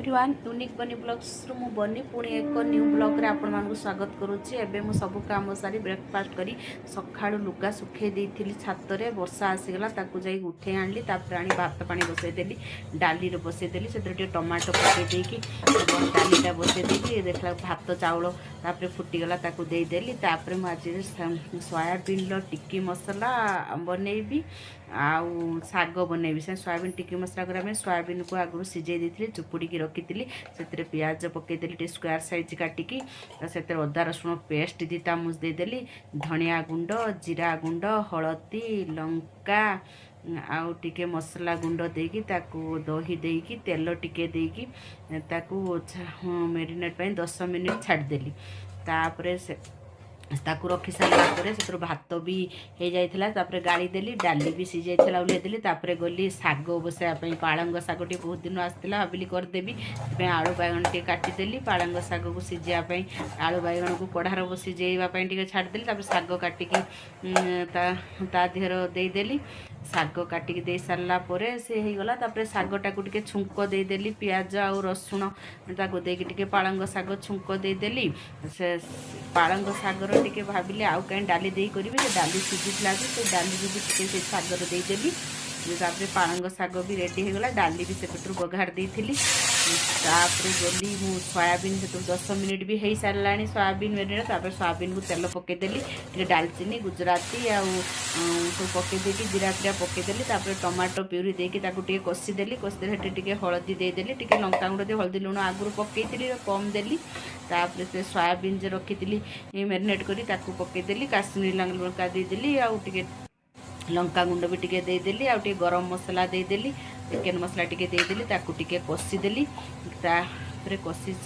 Everyone, unique ବନି ବ୍ଲଗ୍ସରୁ ମୁଁ ବନି ପୁଣି ଏକ ନ୍ୟୁ ବ୍ଲଗ୍ରେ ଆପଣମାନଙ୍କୁ ସ୍ୱାଗତ କରୁଛି। ଏବେ ମୁଁ ସବୁ କାମ ସାରି, ବ୍ରେକଫାଷ୍ଟ କରି, ସକାଳୁ ଲୁଗା ଶୁଖେଇ ଦେଇଥିଲି ଛାତରେ। ବର୍ଷା ଆସିଗଲା, ତାକୁ ଯାଇକି ଉଠେଇ ଆଣିଲି। ତାପରେ ଆଣି ଭାତ ପାଣି ବସେଇଦେଲି, ଡାଲିରେ ବସେଇଦେଲି। ସେଥିରେ ଟିକେ ଟମାଟୋ ପକେଇ ଦେଇକି ଡାଲିଟା ବସେଇ ଦେଇକି ଦେଖିଲା ଭାତ ଚାଉଳ ତାପରେ ଫୁଟିଗଲା, ତାକୁ ଦେଇଦେଲି। ତାପରେ ମୁଁ ଆଜି ସୋୟାବିନ୍ର ଟିକି ମସଲା ବନେଇବି ଆଉ ଶାଗ ବନେଇବି। ସେ ସୋୟାବିନ୍ ଟିକି ମସଲା କରିବା ପାଇଁ ସୋୟାବିନ୍କୁ ଆଗରୁ ସିଝେଇ ଦେଇଥିଲି, ଚୁପୁଡ଼ିକି ରଖିଥିଲି। ସେଥିରେ ପିଆଜ ପକେଇଦେଲି ଟିକେ ସ୍କୋୟାର ସାଇଜ୍ କାଟିକି। ସେଥିରେ ଅଦା ରସୁଣ ପେଷ୍ଟ 2 ଚାମଚ ଦେଇଦେଲି। ଧନିଆ ଗୁଣ୍ଡ, ଜିରା ଗୁଣ୍ଡ, ହଳଦୀ, ଲଙ୍କା ଆଉ ଟିକେ ମସଲା ଗୁଣ୍ଡ ଦେଇକି, ତାକୁ ଦହି ଦେଇକି, ତେଲ ଟିକେ ଦେଇକି ତାକୁ ମ୍ୟାରିନେଟ୍ ପାଇଁ 10 ମିନିଟ୍ ଛାଡ଼ିଦେଲି। ତାପରେ ସେ ତାକୁ ରଖି ସାରିଲା ପରେ ସେଥିରୁ ଭାତ ବି ହେଇଯାଇଥିଲା। ତାପରେ ଗାଳି ଦେଲି, ଡାଲି ବି ସିଝାଇଥିଲା, ଓହ୍ଲେଇ ଦେଲି। ତାପରେ ଗଲି ଶାଗ ବସାଇବା ପାଇଁ। ପାଳଙ୍ଗ ଶାଗ ଟିକେ ବହୁତ ଦିନ ଆସିଥିଲା, ଭାବିଲି କରିଦେବି। ସେଥିପାଇଁ ଆଳୁ ବାଇଗଣ ଟିକେ କାଟିଦେଲି। ପାଳଙ୍ଗ ଶାଗକୁ ସିଝେଇବା ପାଇଁ ଆଳୁ ବାଇଗଣକୁ କଢ଼ାର ସିଝେଇବା ପାଇଁ ଟିକେ ଛାଡ଼ିଦେଲି। ତାପରେ ଶାଗ କାଟିକି ତା ତା ଦେହରେ ଦେଇଦେଲି। ଶାଗ କାଟିକି ଦେଇ ସାରିଲା ପରେ ସେ ହେଇଗଲା। ତାପରେ ଶାଗଟାକୁ ଟିକେ ଛୁଙ୍କ ଦେଇଦେଲି। ପିଆଜ ଆଉ ରସୁଣ ତାକୁ ଦେଇକି ଟିକେ ପାଳଙ୍ଗ ଶାଗ ଛୁଙ୍କ ଦେଇଦେଲି। ସେ ପାଳଙ୍ଗ ଶାଗର ଟିକେ ଭାବିଲି ଆଉ କାହିଁ ଡାଲି ଦେଇ କରିବି, ସେ ଡାଲି ସିଝିଥିଲା ଯେ ସେ ଡାଲିରୁ ବି ଟିକେ ସେ ଶାଗରେ ଦେଇଦେଲି। ତାପରେ ପାଳଙ୍ଗ ଶାଗ ବି ରେଡ଼ି ହେଇଗଲା। ଡାଲି ବି ସେପଟରୁ ବଘାରି ଦେଇଥିଲି। ତାପରେ ଗଲି ମୁଁ ସୋୟାବିନ୍, ସେଥିରୁ 10 ମିନିଟ୍ ବି ହେଇସାରିଲାଣି ସୋୟାବିନ୍ ମ୍ୟାରିନେଟ୍। ତାପରେ ସୋୟାବିନ୍କୁ ତେଲ ପକେଇଦେଲି, ଟିକେ ଡାଲଚିନି, ଗୁଜୁରାତି ଆଉ ସବୁ ପକେଇ ଦେଇକି, ଜିରା ଫିରା ପକେଇଦେଲି। ତାପରେ ଟମାଟୋ ପ୍ୟୁରି ଦେଇକି ତାକୁ ଟିକେ କଷିଦେଲି। କଷିଦେଲି, ସେଠି ଟିକେ ହଳଦୀ ଦେଇଦେଲି, ଟିକେ ଲଙ୍କାଗୁଣ୍ଡ ଦେଇ, ହଳଦୀ ଲୁଣ ଆଗରୁ ପକେଇଥିଲି, କମ୍ ଦେଲି। ତାପରେ ସେ ସୋୟାବିନ୍ ଯେ ରଖିଥିଲି ମ୍ୟାରିନେଟ୍ କରି, ତାକୁ ପକେଇଦେଲି। କାଶ୍ମୀରୀ ଲଙ୍କା ଦେଇଦେଲି ଆଉ ଟିକେ ଲଙ୍କା ଗୁଣ୍ଡ ବି ଟିକେ ଦେଇଦେଲି ଆଉ ଟିକେ ଗରମ ମସଲା ଦେଇଦେଲି, ଚିକେନ୍ ମସଲା ଟିକେ ଦେଇଦେଲି। ତାକୁ ଟିକେ କଷିଦେଲି। ତାପରେ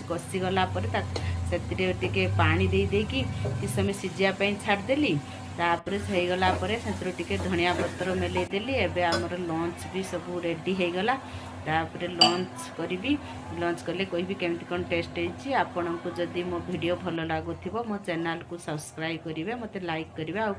କଷିଗଲା ପରେ ତାକୁ ସେଥିରେ ଟିକେ ପାଣି ଦେଇ ଦେଇକି କିଛି ସମୟ ସିଝିବା ପାଇଁ ଛାଡ଼ିଦେଲି। ତାପରେ ହେଇଗଲା ପରେ ସେଥିରୁ ଟିକେ ଧନିଆ ପତ୍ର ମେଲେଇ ଦେଲି। ଏବେ ଆମର ଲଞ୍ଚ ବି ସବୁ ରେଡ଼ି ହେଇଗଲା। ତାପରେ ଲଞ୍ଚ କରିବି। ଲଞ୍ଚ କଲେ କହିବି କେମିତି କ'ଣ ଟେଷ୍ଟ ହେଇଛି। ଆପଣଙ୍କୁ ଯଦି ମୋ ଭିଡ଼ିଓ ଭଲ ଲାଗୁଥିବ, ମୋ ଚ୍ୟାନେଲକୁ ସବସ୍କ୍ରାଇବ୍ କରିବେ, ମୋତେ ଲାଇକ୍ କରିବେ ଆଉ